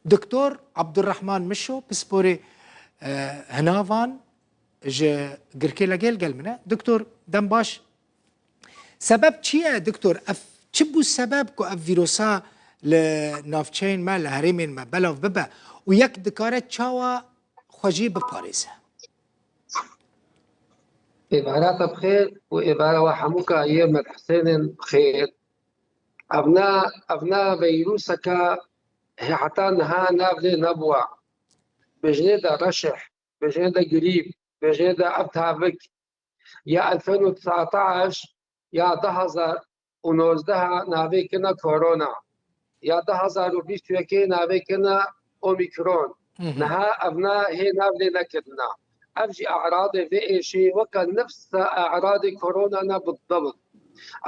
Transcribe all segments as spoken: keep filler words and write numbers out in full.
Doktor Abdurrahman Mişo, pisporê, e, hinavan ji Girkê Legê li gel min e. Doktor, dem baş. Sebeb çi ye, doktor? Ev çi bû sebeb ku ev vîrosa li navçeyên me, li herêmên me belav bibe û yek dikare çawa xwe jî biparêze? Êvara te bi xêr û êvara we hemûka yê me Husênên bi xêr. Evna, evna veyrûseke heta niha nav lê nebûwa. Bêjinê de reşeh, bêjinê de grîp, bêjinê de ev tavik. Ya elfên û dezateş, ya du hezar û nozdeh navê kine korona. Ya du hezar û bîst û yekê navê kine omîkron. Hı hı. Niha evna hê nav lê nekirina. Ev jî e'radê vê êşê weke nefsa e'radê korona ne bidewin.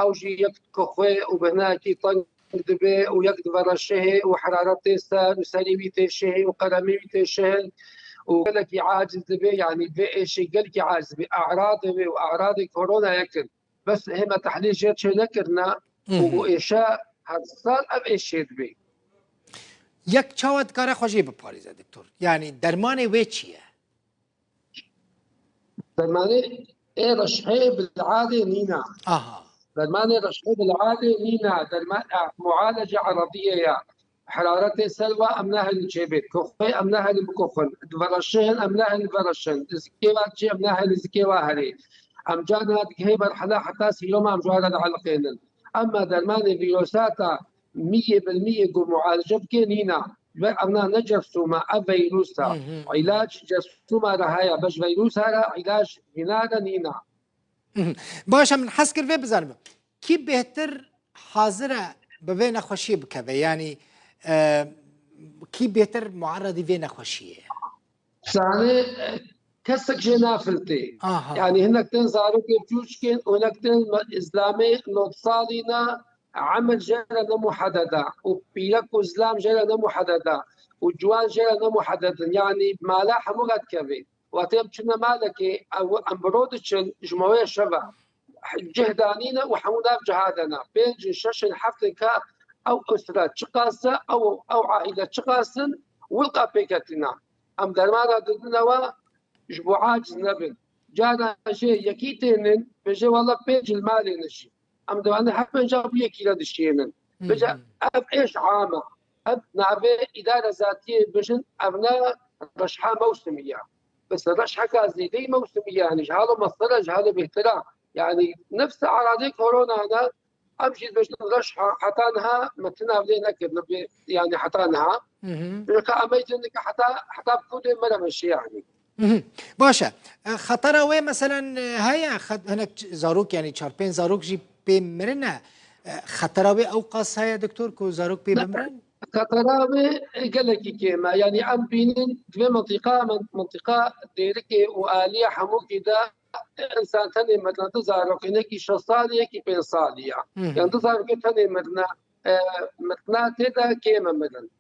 Ew jî yek dixwe û bi hinekî teng dibe û yek divereşe hê û heraretê ser û serê wî tê şehê û qeremê wî tê şehê û gelekî aciz dibe, yanî vê êşê gelkî aciz dibe. E'radê wê û e'radê korona yek in. Bes hê me tehlîl jê çê nekirine Hı û hı. êşe her sal ev êşê dibe. Yek çawa dikare xwe jê biparêze, doktor? Yanî dermanê wê çi ye? Dermanê ê reşhê bil'adê nîna. Aha. Dermanê reşhê bil'adê nîna. Derman, e, mualece erebiyê ya. Heraretê ser wa em nahelin çêbê. Koxê em nahelin bikoxin. Divereşin em nahelin vereşin. Zikê wa çê em nahelin zikê wa herê. Em carna digihê merhela heta sîroma em ji wa re dieliqênin. Ema dermanê vîrosata miyê bil miyê ku mualece bike nîna. Ve evna ne cersûma, ev veyrûs e. Hı hı. Îlac cersûma re heye, beş veyrûsa re îlac hîna re nîna. Mhm. Baş e, min hez kir vê bizanim. Kî bêhtir hazir e bi vê nexweşiyê bikeve? Yanî, e, kî bêhtir mueredî vê nexweşiyê ye? Zanê, e, kesek jê nafiltê. Aha. Yanî hinek tên zarokê biçûçik in û hinek tên me-, îzlamê nod salî ne, emir jê re ne muheded e û pîrek û îzlam jê re ne muheded e û ciwan jê re ne muheded in. Yanî mala hemû re dikeve. Wextê em çûne malekê, ew em bi ro diçin, ji mewê şev e. Cih danîne û hemû nav ciha de ne. Pênc in, şeş in, heft in ka ew usre çiqas e, ew, ew aîle çiqas in, wilqa pêketîne. Em dermana didine we ji bo aciz nebin. Cara jê yekî tênin, bêje wele pênc li malê ne jî. Em diwane her pênca bi yekî re dişiyênin. Hı hı. Bêje ev êş am e. Ev navê îdare zatiyê bijin, ev ne reşha mewsimî ye. Bes reşheka zêdeyî mewsimî ye. Yanî ji halo mestir e, ji halo bêhtir e. Yanî nefsa eradê korona ne, em jî dibêjin reşha, heta niha me ti nav lê nekirine bê, yanî heta niha. Hı hı. Çunka em ê cindike heta, heta bi kûdê mere meşe yanî. Mhm. Baş e. E, xetera wê, meselen, e, heye, xet-, hinek ç-, zarok, yanî çar pênc zarok jî pê mirine. E, xetera wê ew qas heye, doktor, ku zarok pê Ne, bimirin? Xetera wê, e, gelekî kêm e. Yanî em bînin di vê mintîqa, min-, mintîqa Dêrikê û Aliyê Hemûkê de însan tenê mirine, du zarokên, yekî şeş salî, yekî pênc salî ye. Mhm. Yanî du zarokê tenê mirine, e, mirina tê de kêm e mirin.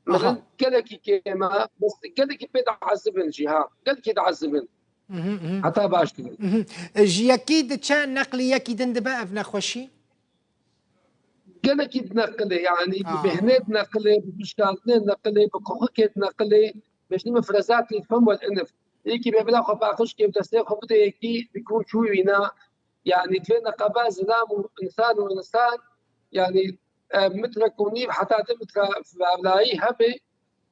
Aha. Mirin gelekî kêm e, bes gelekî pê diezibin jî ha. Gelekî diezibin. Mhm, mhm. Heta baş dibin. Mhm. E, ji yekî diçe neqlî yekî din dibe ev nexweşî? Gelekî dineqilê, yanî bi Aa. bêhnê dineqilê, bi pişkandinê dineqilê, bi koxikê dineqilê, bêjin mifrezatî fem wal inif. Yekî bê bila xwe paqij kê û destê xwe bide yekî, bi ku çû wîna. Yanî divê neqebe zilam û însan û însan, yanî, e, mitrek û nîv heta du mitra vevlayî hebe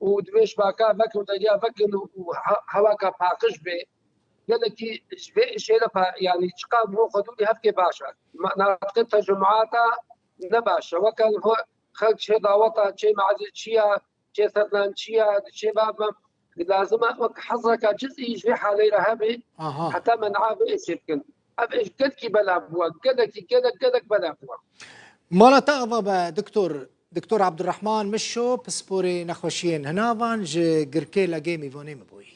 û divê ji baka vekin û derya vekin û, û he-, hewaka paqij be. Gelekî ji vê êşê re pa-, yanî çiqa bo xwe dûrî hevkê baş e. Ma-, natiqên tecemûata ne baş e. Weke xwe xelk çê daweta, çê mazî çi ya, çê serdan çi ya, çê bab e. Lazim e wek hezreka cizî ji vê halê re hebe. Aha. Heta men'a vê êşê bikin. Ev êş gelkî bela bû, gelekî, gelek, gelek bela bû. Mala te ava be, doktor. Doktor Abdurrahman Mişo, pisporê nexweşiyên hinavan ji Girkê Legê mîvanê min bûyî.